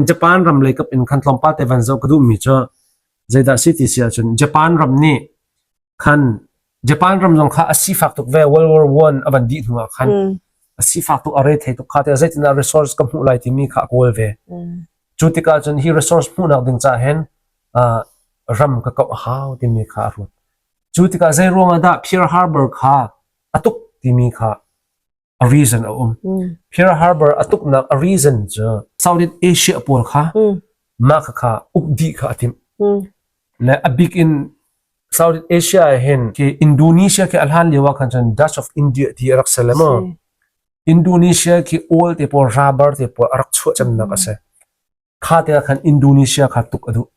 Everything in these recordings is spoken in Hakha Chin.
Japan ram lei kap in khan tlawmpal te van zoh ka duhmi cu zeidah si ti si ahcun Japan ram nih khan Japan ram zong kha a sifak tuk ve World War One a van dih hnu ah khan a sifak tuk a re thei tuk kha te zeitindah resource ka hmuh lai timi kha a kawl ve. Cu tikah cun hi resource hmuhnak ding ca hin ram ka kauh a hau timi kha a ruat. Cu tikah zei ruangah dah Pearl Harbor kha a tuk timi kha a reason a um. Pearl Harbor a tuknak a reason cu Southeast Asia pawl kha mah kha kha uk dih kha a timh. Le a bik in Southeast Asia ah hin khi Indonesia khi a hlan lio ah khan cun Dutch of India ti a rak si le maw. Indonesia khi oil te pawl rubber te pawl a rak chuah cemnak a si. Kha te ah khan Indonesia kha tuk a duh.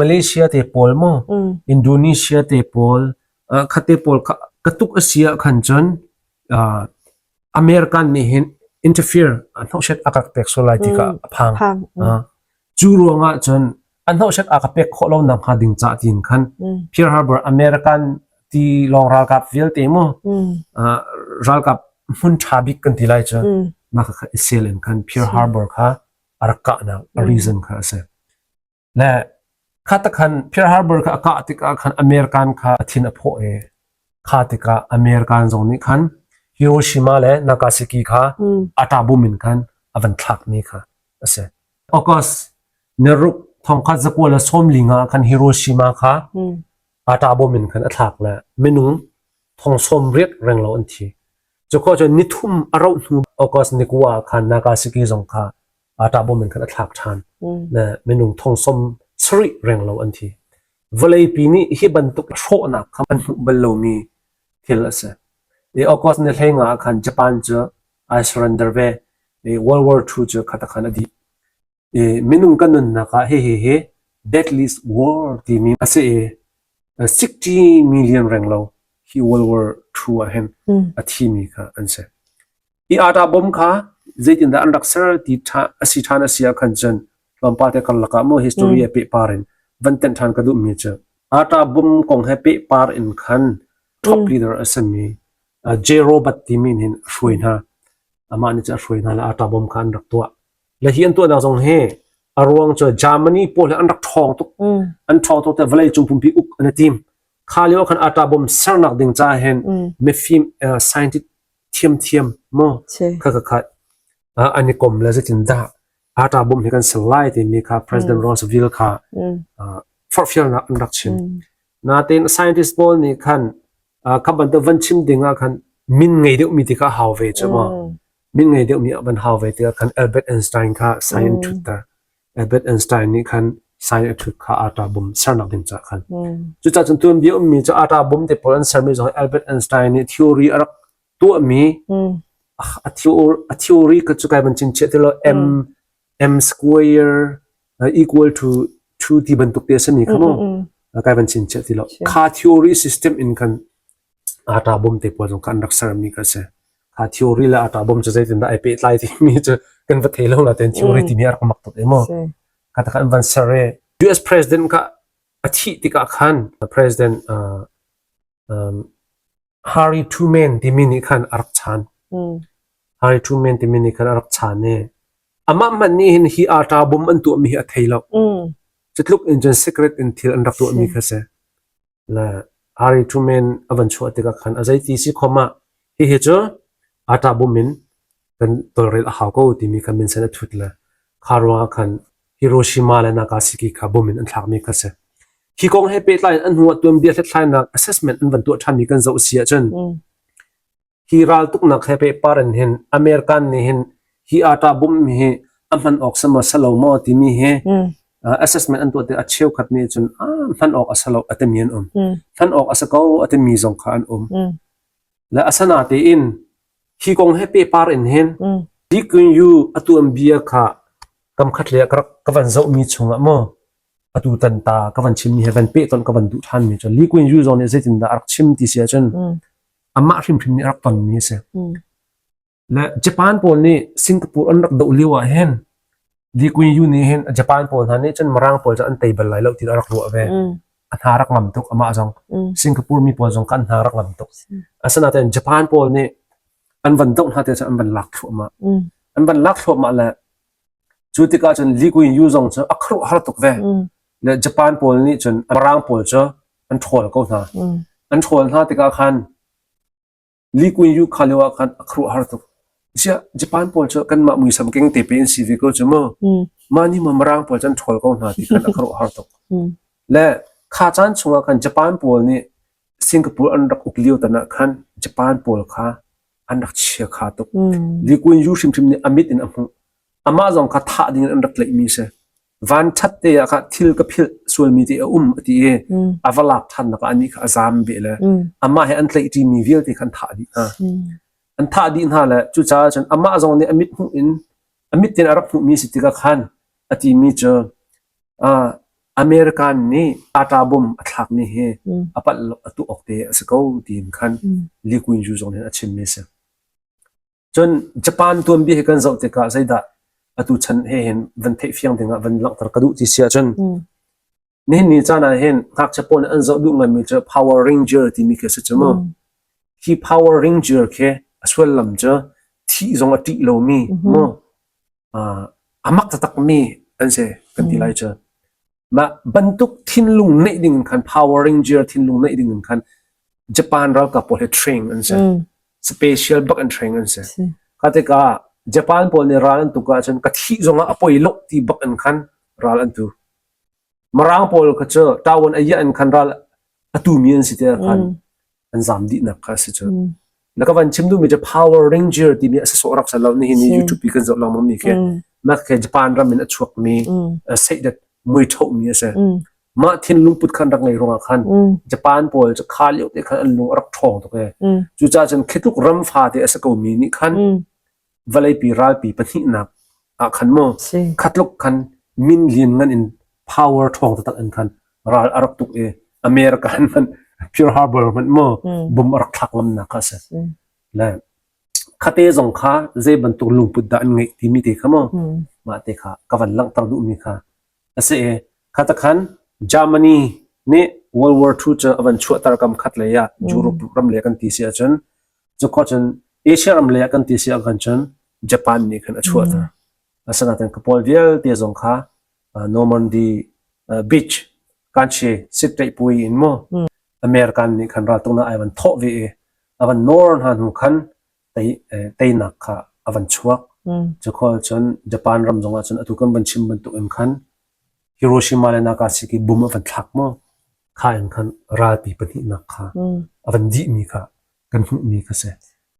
Malaysia te pawl maw Indonesia te pawl kha te pawl kha ka tuk a si ah khan cun American nih hin interfere a hnawhset a ka pek sual lai ti kha a phang. Cu ruangah cun a hnawhset a ka pek khawh lo nak hnga ding ca tiin khan Pearl Harbor American ti lawng ralkap vialte mu ralkap hmun ṭha bik kan ti lai cu mah kha i sel in khan Pearl Harbor kha a rak kahnak a reason kha a si. Le kha takhan Pearl Harbor kha a kah tikah khan American kha a thin a phawh i kha tikah American zong nih khan Hiroshima le Nagasaki kha ata bum in khan a van thlakmi kha a si. August niruk thongkhat zakua le sawmli nga khan Hiroshima kha ata bom in khan a thlak le minung thong sawm riat reng lo an thi. Cukhawh cun nithum a rauh hnu August ni kua ah khan Nagasaki zong kha ata bom in khan a thlak ṭhan. Le minung thong sawm sarih reng lo an thi. Vawleipi nih hi bantuk hrawhnak kha an hmuh bal lomi thil a si. I August ni hleinga ah khan Japan cu ai surrender ve. I World War II cu kha khan a dih. I minung kan nunnak ah hihi hi deadliest war timi a si i 60 million renglo hi World War II ah hin a thimi kha an si. Hi ata bom kha zeitindah an rak ser ti ṭha a si ṭhan a si ah khan cun tlawmpal te karlak ah maw history a pehpar in van tenh ṭhan ka duhmi cu ata bom kong he pehpar in khan top leader a simi J. Robert timi nih hin a hruai hna. Amah nih cun a hruai hna le ata bom kha an rak tuah. Le hi an tuahnak zong hi a ruang cu Germany pawl hi an rak ṭhawng tuk. An ṭhawng tuk te vawlei cung pumpi uk an i tim. Kha lio khan ata bom sernak ding ca hin mifim scientist thiamthiam maw kha kha kha an i kom le zeitin dah ata bom hi kan ser lai timi kha President Roosevelt kha forhfialnak an rak chim. Natin scientist pawl nih khan kha bantuk van chim ding ah khan min ngei deuhmi ti kha hau ve cu maw. Min ngei deuhmi ah van hau ve tikah khan Albert Einstein kha science ṭhutter. Albert Einstein nih khan science a ṭhut kha ata bom sernak ding caah khan. Cucaah cun tuanbia ummi cu ata bom te pawl an sermi zong Albert Einstein nih theory a rak tuahmi a theory ka cu kai ban chin chiah ti lo M M square equal to 2 ti bantuk te a simi kha mu kai van chin chiah ti lo kha theory system in khan ata bom te pawl zong kha an rak sermi kha si kha theory le ata bom cu zeitindah ai pehtlai timi cu kan va thei lo la ten theory timi a rak mak tuk emo kha ta khan van ser i US president kha a thih tikah khan president um, Harry Truman timi nih khan a rak chan Harry Truman timi nih khan a rak chan i amah hmanh nih hin hi ata bom an tuahmi hi a thei lo cutluk in cun secret in thil an rak tuahmi kha si Le Harry Truman a van chuah tikah khan a zeiti si khom ah hihi cu ata bum in kan tawlrel a hau ko timi kha minsen a thut le kha ruangah khan Hiroshima le Nagasaki kha bom in an thlakmi kha si. Hi kong he pehtlai in an hnu ah tuanbia hlathlainak assessment an van tuah ṭhanmi kan zoh si ahcun Hi raltuknak he pehpar in hin American nih hin hi ata bawmhmi hi a hman awk si maw si lo maw timi hi assessment an tuah tik a cheukhat nih cun hman awk a si lo a timi an um. Hman awk a si ko a timi zong kha an um. Le asana tein hi kong he pehpar in hin Lee Kuan Yew a tuanbia kha kam khat le ka van zohmi chungah maw atu tan ta ka van chimmi he van pehtonh ka van duh ṭhanmi cu Lee Kuan Yew zong nih zeitindah a rak chim ti si ahcun amah hrimhrim nih a rak tonmi a si. Le Japan pawl nih Singapore an rak doh lio ah hin Lee Kuan Yew nih hin Japan pawl hna nih cun Mirang pawl cu an tei bal lai lo ti a rak ruah ve. A hna rak ngam tuk amah zong. Singapore mi pawl zong kha an hna rak ngam tuk. Asinain Japan pawl nih an van doh hna te cu an van lak thluahmah. An van lak thluahmah le Cu tikah cun Lee Kuan Yew zong cu a khuaruahhar tuk ve. Le Japan pawl nih cun Mirang pawl cu an ṭhawl ko hna. An ṭhawl hna tikah khan Lee Kuan Yew kha lio ah khan a khuaruahhar tuk. Ziah Japan pawl cu kanmah muisam keng te pe an si ve ko cu mu. Mah nih maw Mirang pawl cu an ṭhawl ko hna ti khan a khuaruahhar tuk. Le kha caan chungah khan Japan pawl nih Singapore an rak uk lio tan ah khan Japan pawl kha an rak chia kha tuk. Lee Kuan Yew hrimhrim nih a mit in a hmuh. Amah zong kha thah ding in an rak tlaihmi a si. Van ṭhat te ah kha thil ka philh sualmi te a um a ti i a va lak ṭhannak ah anih kha a zaam ve le amah he an tlaihṭimi vialte kha an thah dih hna. An thah dih hna le cucaah cun amah zong nih a mit hmuh in a mit in a rak hmuhmi si tikah khan a timi cu uh, American nih Tata bom a thlakmi hi a palh a tuah awk te a si ko tiin khan Lee Kuan Yew zong nih a chimmi a si. Cun Japan tuanbia hi kan zoh tikah zeidah atu chan he hin van theih fiang dingah van langhter ka duh ti si ahcun nihin ni caan ah hin ngakchia pawl nih an zoh duh ngaimi cu Power Ranger timi khi a si cu mu. Hi Power Ranger khi a sullam cu thih zong a ṭih lomi mu a mak taktakmi an si kan ti lai cu. Mah bantuk thinlung neih ding in khan Power Ranger thinlung neih ding in khan Japan ralkap pawl hi train an si. Special bak an train an si. Kha tikah Japan pawl nih ral an tuk ahcun ka thih zongah a poi lo ti bak in khan ral an tu. Mirang pawl kha cu tawan a iah in khan ral a tumi an si te khan an zam dihnak kha a si cu. Na ka van chim duhmi cu Power Ranger timi a sasawh rak sal lo nihin ni YouTube i kan zoh lengmang mi khi mah khi Japan ram in a chuakmi seidat mui ṭhomi a si. Mah thinlung put khan rak ngei ruangah khan Japan pawl cu kha lio te khan an lung a rak ṭhawng tuk ee. Cucaah cun khi tluk ram fate a si komi nih khan vawleipi ralpi pahnihnak ah khan mu khatluk khan min lian ngan in power ṭhawng taktak in khan ral a rak tuk i America hmanh Pearl Harbor hmanh mu bom a rak thlak ngamnak kha a si. Le khate zong kha zei bantuk lungput dah an ngeih timi te kha mu mah te kha ka van langhter duhmi kha a si i khata khan Germany nih World War II cu a van chuahter kam khat lei ah Europe ram le kan ti si ahcun cu cun Asia ram lei ah kan ti si ahkhan cun Japan nih khan a chuahter. Asinain ka pawl vialte zong kha Normandy Beach kanchi sit pui in mu American nih khan raltuknak ai van thawh ve i a van nawr hna hnu khan teinak kha a van chuak. Cu khol cun Japan ram zongah cun atu kan van chim bantuk in khan Hiroshima le Nagasaki bum a van thlak mu. Kha in khan ralpi pahnihnak kha a van dihmi kha kan hmuhmi kha si.